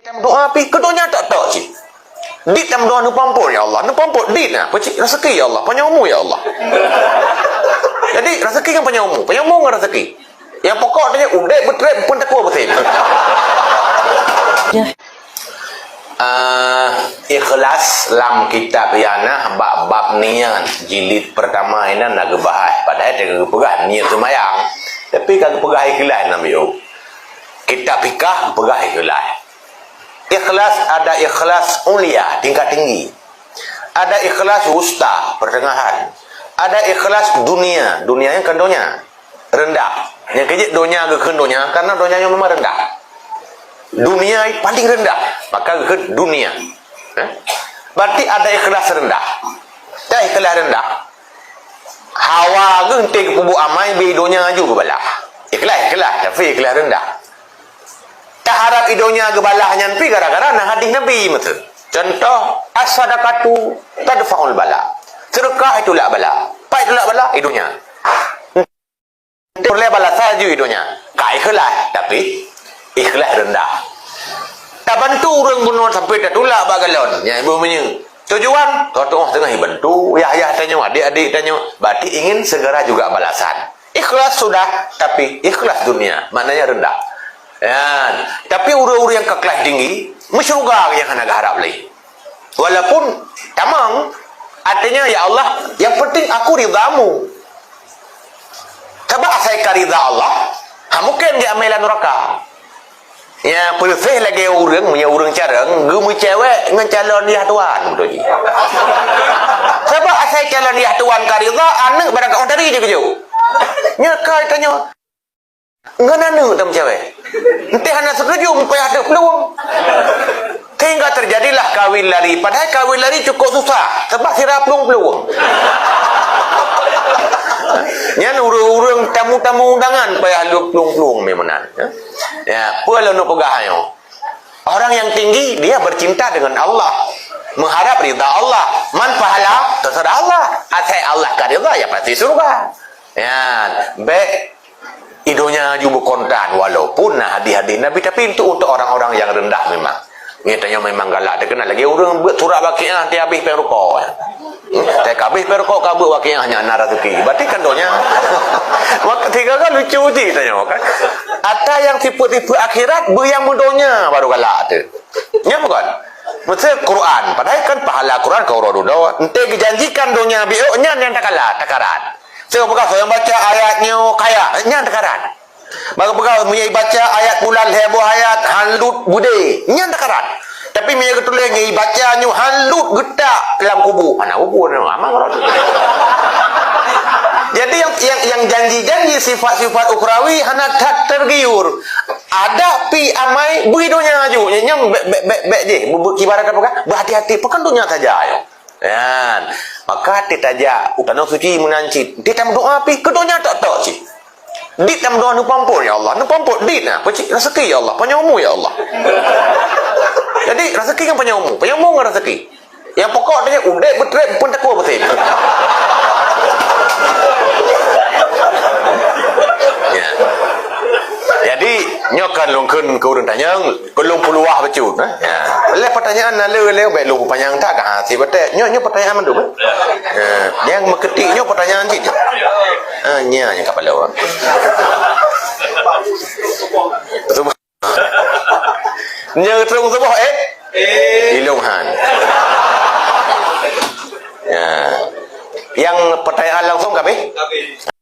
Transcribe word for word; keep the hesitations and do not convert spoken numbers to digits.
Tameudoa pih keu donya tok-tok cit. Dit tameudoa neupampon, "Ya Allah, neupampon dit na, peucit rezeki, ya Allah, panjang umu, ya Allah." Jadi rezeki kan panjang umu, panjang umu ngon rezeki. Yang pokok tanya udeb beutret pun takwa beutém. Ah, ikhlas lam kitab Ianah bak bab niat jilid pertama inan na geubahas, padahai teuka geupeugah niat seumayang, tapi ka geupeugah ikhlas nam yôh. Kitab fikah geupeugah ikhlas. Ikhlas ada ikhlas ulia, tingkat tinggi. Ada ikhlas wusta, pertengahan. Ada ikhlas dunia, dunia yang kan donya. Rendah. Yang kejit donya geukheun donya, karena donya yang memang rendah. Dunia paling rendah, maka geukheun dunia. Eh? Berarti ada ikhlas rendah. Dah ikhlas rendah. Hawa geuh enté geupeubuet amai beu donya aju geubalah. Ikhlas, ikhlas, tapi ikhlas rendah. Taharap i donya geubalah nyan pi gara-gara na hadis Nabi meuteue. Contoh, as-sadaqatu tadfa'ul bala. Sedekah itulak bala. Pai tulak bala i donya. Peureulée balasan ju i donya. Ka ikhlas, tapi ikhlas rendah. Tabantu ureuëng bunoe sampai tatulak bak galon, nyan ibu meunyoe. Tujuan, kau tengah-tengah ibantu, yah-yah tanyoe, adik-adik tanyoe, berarti ingin segera juga balasan. Ikhlas sudah, tapi ikhlas dunia, maknanya rendah. Ya, tapi ureuëng-ureuëng yang kelas tinggi, meusyurga yang hana geuharap lagi. Walaupun tamang, artinya, "Ya Allah, yang penting aku ridhamu." Sabab asai ka ridha Allah, ha mungken dia amai lam neraka. Ya, peuseh lagée ureuëng, meunyoe ureuëng carông, geumeucewek ngon calon yah tuan, beutôi jih. Sabab asai calon yah tuan ka ridha, aneuëk barang ka tadi je keujok. Nyoe ka tanyoe. Ngon aneuëk tameucewek. Enteh hana sikeujum payah teuk peuluwang. Sehingga terjadilah kawin lari. Padahai kawin lari cukup susah. Sebab sira peuluwang-peuluwang. Nyan ureuëng-ureuëng tamu-tamu undangan payah lheueh peuluwang-peuluwang meunan. Ya, peue lôn peugah nyoe. Orang yang tinggi, dia bercinta dengan Allah. Mengharap ridha Allah. Man pahala, terserah Allah. Asai Allah ka ridha, ya pasti surga. Ya, bek I donya ju beukontan, walaupun na hadis-hadis Nabi, tapi itu untuk orang-orang yang rendah memang. Nyoe tanyoe memang galak, teukeunal lagi ureuëng beuet surat Waqiah, teuhabéh péng rukok. Hmm, teuhabéh péng rukok ka beuet Waqiah nyan na rezeki. Berarti kan donya. Maka tiga kan lucu cit tanyoe kan. Ata yang sifeuet-sifeuet akhirat, beu nyang meudonya baru galak tu. Nyan bukan? Mesti Quran, padahai kan pahala Quran ka uroe dudoe. Ente geujanjikan donya biôk nyan nyang takala, takaran. Soe peugah, soe nyang baca ayat nyoe kaya, nyan takaran. Bak peugah, meunyoe baca ayat bulan lhèe boh ayat, han lut beudé, nyan takaran. Tapi meunyoe geutuléh nyoe baca nyoe han lut geutak lam kubu, hana kubu, hana amal rot. Jadi yang, yang, yang janji-janji sifat-sifat ukhrawi hana that tergiur. Ada pi amai bui donya aju. Nyan, nyan bèk, bèk, bèk, bèk jih. Bu-, bu-, ibarat peugah, berhati-hati, pekan donya saja ayo. Nyan. Maka teutajak u Tanoh Suci meunan cit. Teutameudoa pi keu donya tok-tok cit. Dit tameudoa neupampon, "Ya Allah, neupampon dit na, peucit rezeki, ya Allah, panjang umu, ya Allah." Jadi rezeki kan panjang umu, panjang umu ngon rezeki. Yang pokok dia udép beutret pun takwa beutret. Ya. Jadi nyoe kan lôn kheun keu ureuëng tanyong, keu lôn peuluah bacut, eh. Ya. Lé pertanyaan na le lé bèk lôn panyang that ka, ha, si beutret. Nyoe, nyoe pertanyaan mandum, eh. Ya. Yang meuketik nyoe pertanyaan cit. Ah, nya nyang kapalo. Nyoe terus suboh, eh? Ilung han. Ya. Yang pertanyaan langsung kami?